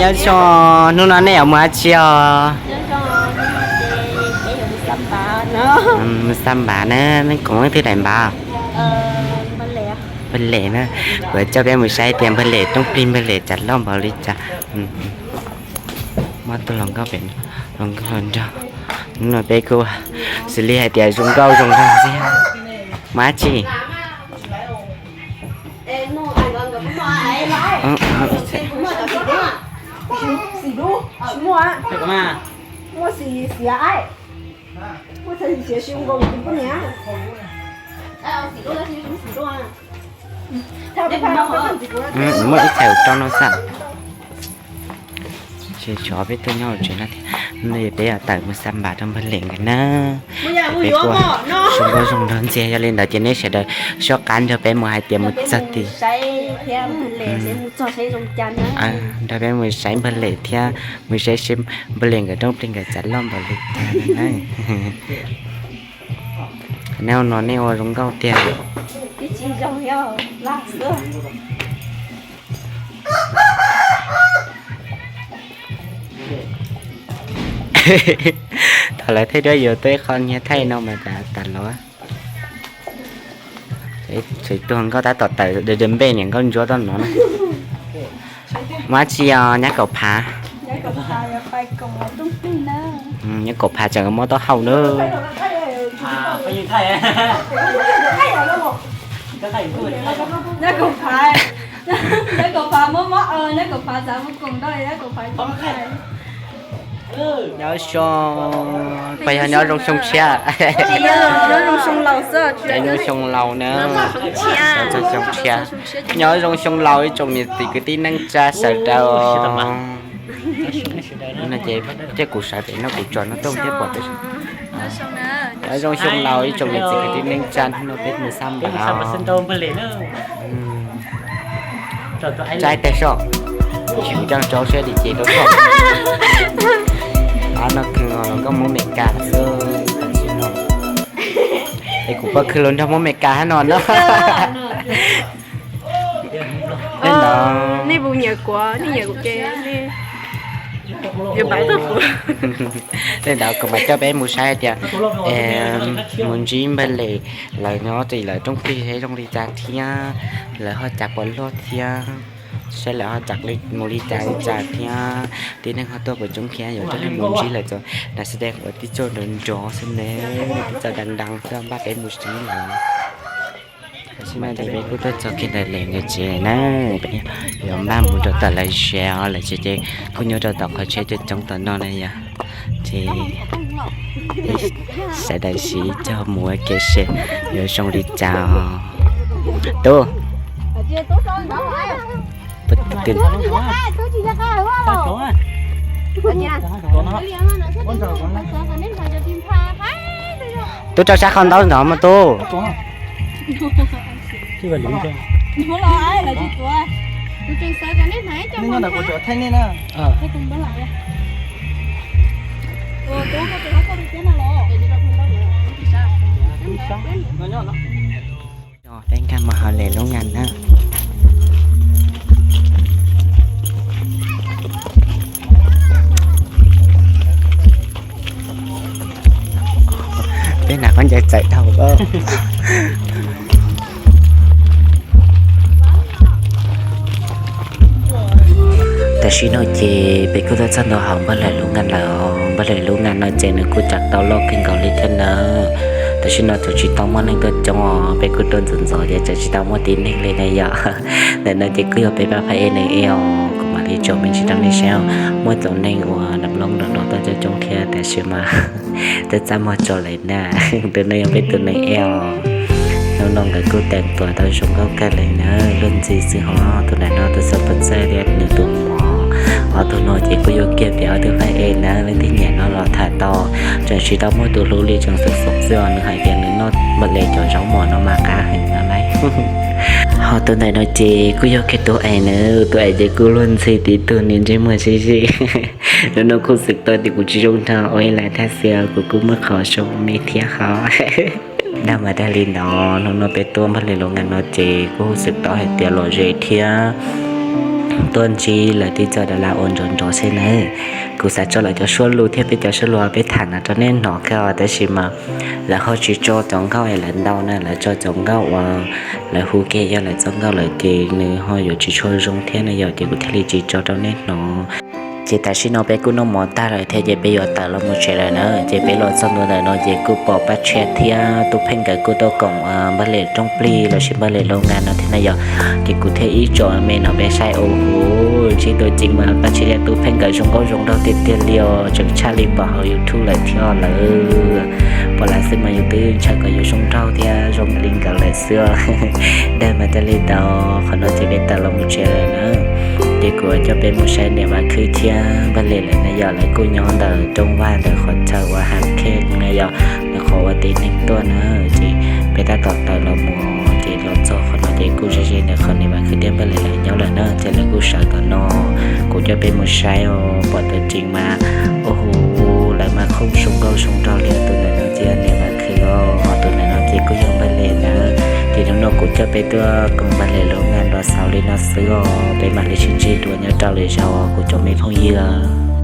Nyob zoo, hnub no nej yuav mus dab tsi os? Mus xa npav na, nej koom leej twg daim npav? Npawg Lem na, kuv coj peb mus saib tias npawg Lem rooj plig npawg Lem cas loj npaum li cas. Muab tus hluas nkauj pem, hluas nkauj hluas nraug, hnub no peb kuj xws li hais tias zoo nkauj zoo nraug xwb. Mus dab tsi? Muaj ib txhais rau no xwb. Tsis tsov peb tuaj nyob hauv tsev no thiab. No peb yuav tawm mus xa npav rau npawg Lem nkawd na. Peb kuj zoo nkauj zoo nraug ntxiag, yog li ntawd ces nej sawv daws soj qab nrog peb mus hais tias mus txog tid. Nrog peb mus saib npawg Lem thiab mus saib seb npawg Lem nkawd rooj plig nkawd cas loj npaum li cas na. Nej ua no nej ua zoo nkauj tiag. Thaum lawv thaij duab yus tuaj ib qho nyiag thaij no mas tas los. Tshev tuag nkauj tab tom tawm de de npej niam nkauj ntsuab toj no na. Mus dab tsi os nyab Kaum Phav? Nyab Kaum Phav tseem mob taub hau na. Nyab Kaum Phav, nyab Kaum Phav mob mob, nyab Kaum Phav xav mus koom nrog nyab Kaum Phav. Nyob zoo, puas yog nyob zoo xyoo tshiab? Nyob zoo xyoo laus na. Nyob zoo xyoo laus ib tsoom niam txiv kwv tij neej tsa sawv daws. No ces thiab kuv sawv pem no kuv tsom no tooj thiab pom. Nyob zoo xyoo laus ib tsoom niam txiv kwv tij neej tsa, no peb mus xa npav. Tsaib tag soj, tsis mus coj rau seb li ces rau soj. Ob no kws los nkauj Hmoob Meskas xwb. Es kuv pom khwv los nrog Hmoob Meskas hab no na. Nej ntawd, nej mus nyiam kuv, nej nyiam kuv ces nej yuav npav tuaj kuv. Tej ntawd kuv mam coj peb mus saib tias mus ntsib npawg Lem lawv nyob tim lawv rooj plig seb zoo li cas thiab, lawv ho cas puas luaj thiab, saib lawv ho cas mus li cas li cas thiab, tib neeg ho tuaj puas coob thiab, yuav coj nej mus ntsib lawv cov nas xas dej uas tib txoj nrov nrov xwb ne, tib txoj dab dab xwb, npaj peb mus ntsib lawv. Tam sim no ces peb kuj tuaj txog kiag ntawm Lem nkawd tsev na, yuav npaj mus rau tom lawv tsev os, lawv tsev ces kuj nyob rau tom qhov tsheb coob coob tom no na yom. Ces sawv daws sib cog mus ua ke seb yuav zoo li cas os. Tub, tub rau sab qhov ntaub ntawd mas tub. Peb nkag mus hauv Lem lub ngas na. Peb hnav khaub ncaws txawm dhau. Tam sim no ces peb kuj tuaj txog ntua hauv npawg Lem lub ngas lawm. Npawg Lem lub ngas no ces nws kuj tseem tau loj kawg nkaus li thiab nawb. Tam sim no tseem tsis tau muaj neeg tuaj coob os, peb kuj tuaj ntxov ntxov ces tseem tsis tau muaj tib neeg li na yom. Ntawm no ces kuj yog peb pab phaj ej neeg ej os, kuv mam li tsom me ntsis rau nej saib os. Muaj txom neeg uas nab loob nrog nrog tuaj coob coob thiab tab sis mas twb txaj muag tso lawm na. Tus no yog peb tus neeg ej os. Hnub no nkawd kuj teem tuam tau zoo nkauj kawg li na, luag ntxhi xwb hos. Tus ntawm no tus xav pov txawj thiab nws tus muam. Ob tug no ces kuj yuav kiag tias ob tug phaj ej na, leej twg nyiam no los tham tau. Tseem tsis tau muaj tus hlub li, tseem xov xov xwb os. Nws hais tias nws noj npawg Lem cov zaub mos no mas qab heev no lauj. Ho tus ntawm no ces kuj yog kiag tus ev na, tus ev ces kuj luag ntxhi tib tug, nws ntsej muag sib sib. Hnub no kuj xwm tau tias kuv tsis zoo nraug ua ib lais thaj xwb, kuv kuj muaj qhov zoo me thiab hos. Dag mas dag li no, hnub no peb tuaj npawg Lem lub ngas no ces kuj xwm tau hais tias lom zem thiab. tuaj ntsib lawv tib co da las ua nrov nrov xwb na. Kuv xav tso lawv cov suab lus thiab peb cov suab lus peb tham no rau nej hnov thiab os, tab sis mas lawv ho tsis tso cov nkauj es lawv ntau na, lawv tso cov nkauj uas lawv hu kiag yog lawv txoj nkauj lawm ces nws ho yuav tsis tshua zoo thiab na yom, ces kuv thiaj li tsis tso rau nej hnov. Ces tam sim no peb kuj noj mov tag lawm thiab ces peb yuav tawm los mus tsev lawm na. Ces peb los txog ntua ntawm no ces kuj pom Paj Tshiab thiab Tub Pheej nkawd kuj tuaj koom Npaj Lis rooj plig lossis Npaj Lis lub ngan no thiab na yom. Ces kuv thiaj ib tsom me no peb saib, ua huv, ntsib tus ceev mas Paj Tshiab thiab Tub Pheej nkawd zoo nkauj zoo nraug tiag tiag li os, tseem tshaj li pom hauv YouTube lawm thiab lawm. Pom lawv xwb mas yus twb ntshaw kom yus zoo nraug thiab zoo li nkawd lawm xwb. Dag mas cia li tau, qhov no ces peb tawm los mus tsev lawm na. Ces kuv coj peb mus saib niam Vam Khwb thiab Npaj Lis lawm na yom, lawv kuj nyob ntawm rooj vag ntawm qhov chaw uas Ham Khej na yom, ntawm qhov uas tib neeg tuaj na. Ces peb tab tom tawm los mus ces los txog qhov no ces kuj ze ze ntawm qhov niam Vam Khwb thiab Npaj Lis lawv nyob lawm na, ces lawv kuj sawv tom no. Kuv coj peb mus saib os, pom tus ceev mas, ua huv, lawv mas khoom zoo nkauj zoo nraug li. Tus ntawm no ces niam Vam Khwb os, ho tus ntawm no ces kuj yog Npaj Lis na. Ces hnub no kuv coj peb tuaj koom Npaj Lis lub ngan los xaus li no xwb os, peb mam li sib ntsib dua nyob rau lwm zaus kuv cov me phooj ywg.